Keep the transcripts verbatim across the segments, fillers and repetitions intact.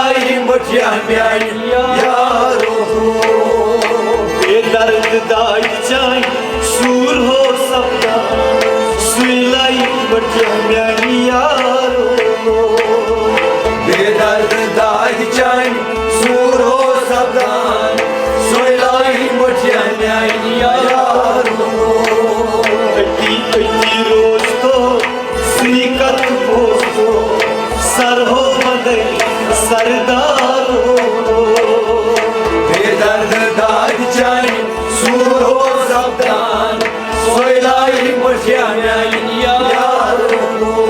آیہِ مٹھیا میانہِ یارو۔ بے درد دادِ چانہِ سوٗر ہو سپدان، سُے لایہِ مٹھیا میانہِ یارو۔ بے درد دادِ چانہِ سوٗر ہو سپدان، سُے لایہِ مٹھیا میانہِ یارو۔ أتی أتی روز تو سُے کتھ بوزو، سر ہو مدے سردارو۔ بے درد دادِ چانہِ سوٗر ہو سپدان، سۄے لایہِ مٹھیا میانہِ یارو۔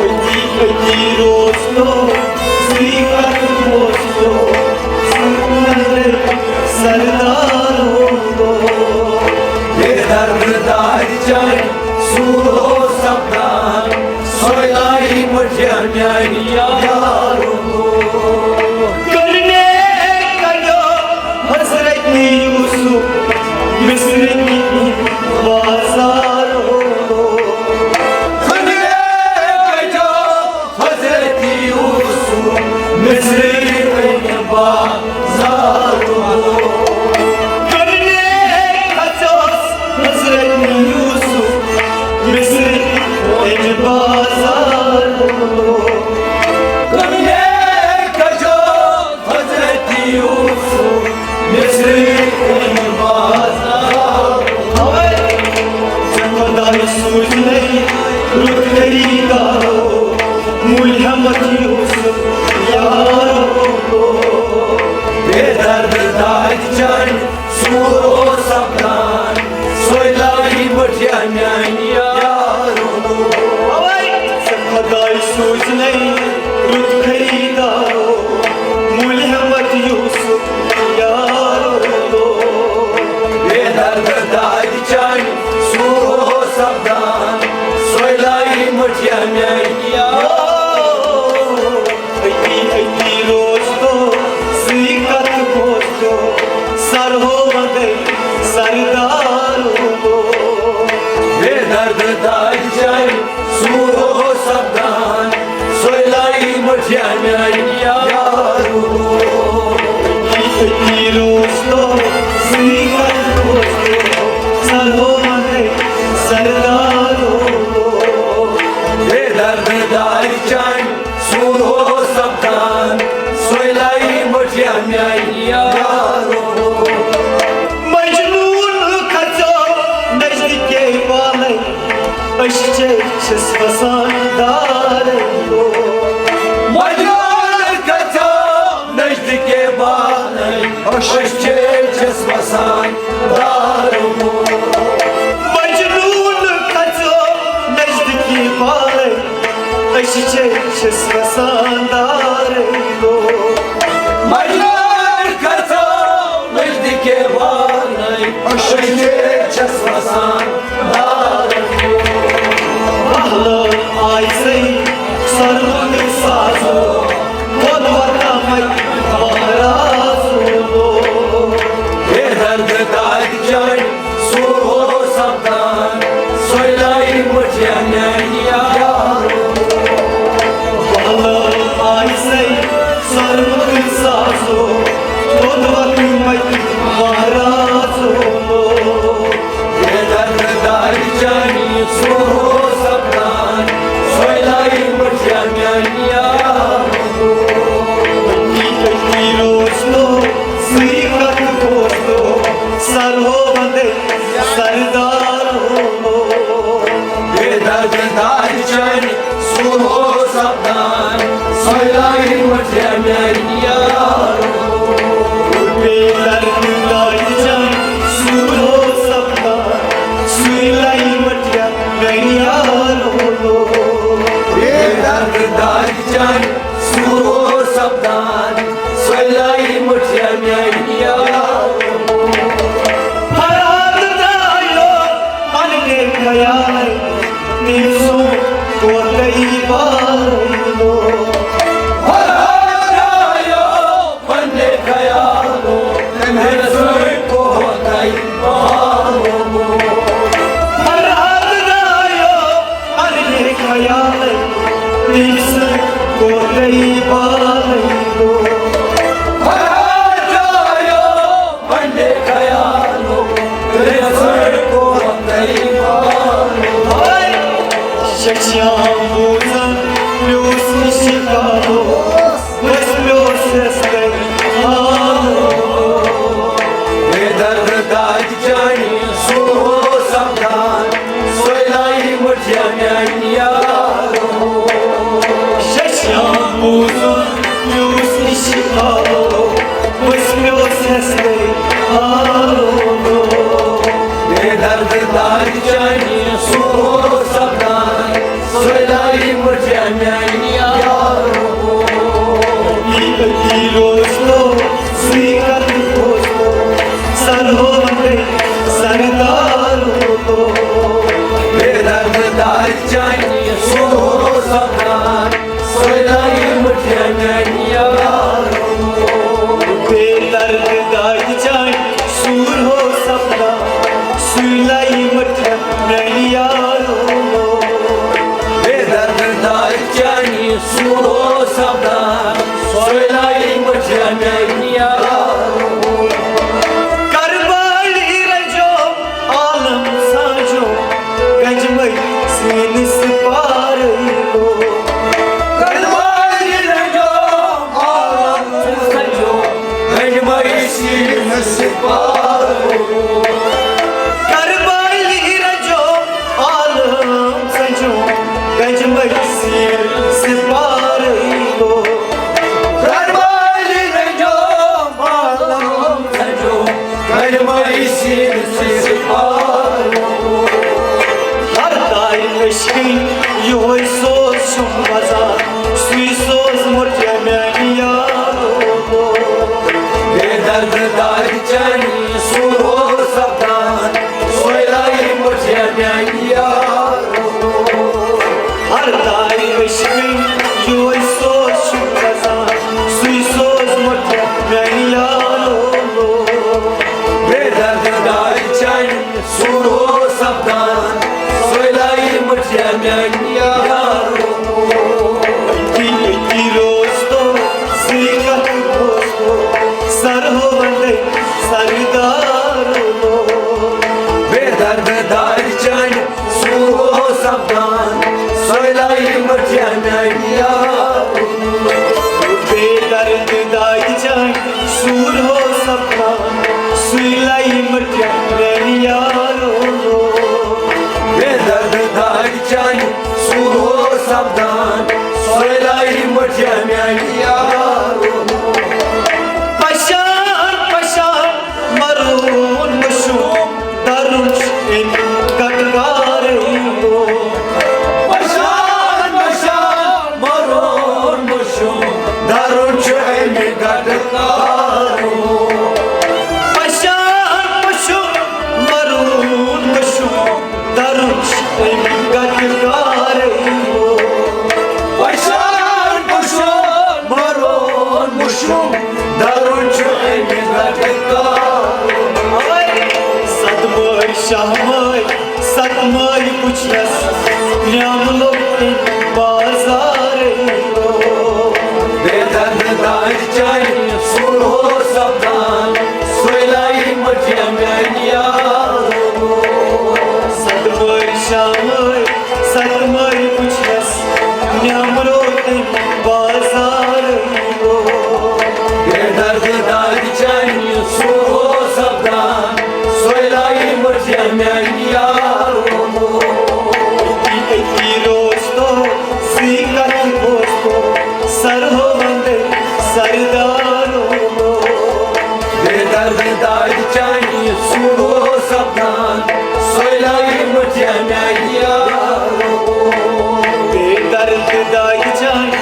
أتی أتی روز تو سُے کتھ بوزو، سر ہو مدے سردارو۔ بے درد دادِ چانہِ سوٗر ہو سپدان، سۄے لایہِ مٹھیا میانہِ یارو۔ کٔرنہِ کَڑیو حضرت یوسف مصر کہِ بازارو۔ کٔرنہِ کَڑیو حضرت یوسف مصر کہِ بازارو۔ کٔرنہِ کَڑیوس حضرت یوسف مصر کہِ بازارو۔ کٔرنہِ کَڑیو حضرت یوسف مصر کہِ بازارو۔ اوے، ژےٚ خۄداے سوٗزنَے رُت خریٖدارو، مُلہمت یوسف یارو۔ بے درد دادِ چانہِ سوٗر ہو سپدان، سۄے لایہِ مٹھیا میانہِ یارو۔ اوے، ژےٚ خۄداے سوٗزنَے رُت خریٖدارو، مُلہمت یوسف یارو۔ بے درد دادِ چانہِ سوٗر ہو سپدان، سۄے لایہِ مٹھیا میانہِ یارو۔ أتی أتی روز تو سُے کتھ بوزو، سر ہو مدے سردارو۔ بے درد دادِ چانہِ سوٗر ہو سپدان، سۄے لایہِ مٹھیا میانہِ یارو۔ أتی أتی روز تو سُے کتھ بوزو، سر ہو مدے سردارو۔ بے درد دادِ چانہِ سوٗر ہو سپدان، سۄے لایہِ مٹھیا میانہِ یارو۔ مجنون کھژیو نزدیٖکے بالے، أسۍ چھِ چھِس وسان دارے۔ مجنون کھژیو نزدیٖکے بالے، أسۍ چھِ چھِس وسان دارو۔ مجنون کھژیو نزدیٖکی بالے، أسۍ چھِ چھِس وسان دارو۔ مجنون کھژیو نزدیٖکے بالے، أسۍ چھِ چھِس وسان دارو۔ بہلٲو آیہِ سٲری سرمُلک سازو، دۄد وۄتامٕتۍ مہرازو۔ بے درد دادِ چانہِ سوٗر ہو سپدان، سۄے لایہِ مٹھیا میانہِ یارو۔ بہلٲو آیہِ سٲری سرمُلک سازو، دۄد وۄتامٕتۍ مہرازو۔ بے درد دادِ چانہِ سوٗر ہو سپدان، سۄے لایہِ مٹھیا میانہِ یارو۔ أتی أتی روز تو سُے کتھ بوزو، سر ہو مدے سردارو۔ بے درد دادِ چانہِ سوٗر ہو سپدان، سۄے لایہِ مٹھیا میانہِ یارو۔ بے درد دادِ چانہِ سوٗر ہو سپدان، سُے لایہِ مٹھیا میانہِ یارو۔ بے درد دادِ چانہِ سوٗر ہو سپدان، سۄے لایہِ مٹھیا میانہِ یارو۔ فرہاد درٛایو پننہِ خیالہٕ، تٔمۍ سُنٛد کوتاہی بارو۔ فرہاد درٛایو شِکارو، ؤسۍ پیوٚو سٮ۪سلے آلو۔ بے درد داج چانہِ سُہ اوس سپدان، سۄے لایہِ مٔٹھیا میانہِ یارو۔ أتی أتی روز تو، سُے کتھ بوز تو، سرہو وندے سردارو۔ بے درد داج چانہِ سُہ اوس سپدان، سۄے لایہِ مٔٹھیا میانہِ یارو۔ بے درد داج چانہِ سُہ اوس سپدان، سۄے لایہِ مٔٹھیا میانہِ یارو۔ بے درد داج چانہِ سُہ اوس سپدان، سۄے لایہِ مٔٹھیا میانہِ یارو۔ کربالہِ رجو عالم سانجو، گنجمئی سین سپارے لو۔ کربالہِ رجو عالم سانجو، گنجمئی سین سپارے لو۔ کربالہِ رجو عالم سانجو، گنجمئی سین سپارے لو۔ کربالہِ رجو عالم سانجو، گنجمئی سین سپارے لو۔ ہر تاج عشقی یہوے سوز چھُم وزان، سُے سوز مٔٹھیا میانہِ یارو۔ بے درد داج چانہِ سُہ اوس سپدان، سۄے لایہِ مٔٹھیا میانہِ یارو۔ ہر تاج عشقی یہوے سوز چھُم وزان، سُے سوز مٔٹھیا میانہِ یارو۔ بے درد داج چانہِ سُہ اوس سپدان، سۄے لایہِ مٔٹھیا میانہِ یارو۔ أتی أتی روز تو، سُے کتھ بوز تو، سرہو وندے سردارو۔ بے درد داج چانہِ سُہ اوس سپدان، سۄے لایہِ مٔٹھیا میانہِ یارو۔ بے درد داج چانہِ سُہ اوس سپدان، سۄے لایہِ مٔٹھیا میانہِ یارو۔ بے درد داج چانہِ سُہ اوس سپدان، سۄے لایہِ مٔٹھیا میانہِ یارو۔ پشان پشان مرون مشوم، درُن چھُ أمۍ گٹہٕ کارٕے۔ پشان پشان مرون مشوم، درُن چھُ أمۍ گٹہٕ کارٕے۔ پشان پشان مرون مشوم، درُن چھُ أمۍ گٹہٕ کارٕے۔ پشان پشان مرون مشوم، درُن چھُ أمۍ گٹہٕ کارٕے۔ صدمٲے شاہمٲے، صدمٲے پُچھنس، نیام لوٚگ أمۍ بازارٕے۔ بے درد داج چانہِ سُہ اوس سپدان، سۄے لایہِ مٔٹھیا میانہِ یارو۔ صدمٲے شاہمٲے، صدمٲے پُچھنس، نیام لوٚگ أمۍ بازارٕے۔ بے درد داج چانہِ سُہ اوس سپدان، سۄے لایہِ مٔٹھیا میانہِ یارو۔ أتی أتی روز تو، سُے کتھ بوز تو، سرہو وندے سردارو۔ بے درد داج چانہِ سُہ اوس سپدان، سۄے لایہِ مٔٹھیا میانہِ یارو۔ بے درد داج چانہِ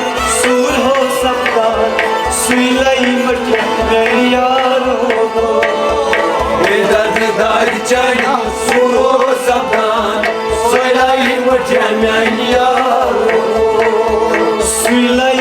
سُہ اوس سپدان، سۄے لایہِ مٔٹھیا میانہِ یارو۔ بے درد داج چانہِ سُہ اوس سپدان، سۄے لایہِ مٔٹھیا میانہِ یارو۔ سۄے لایہِ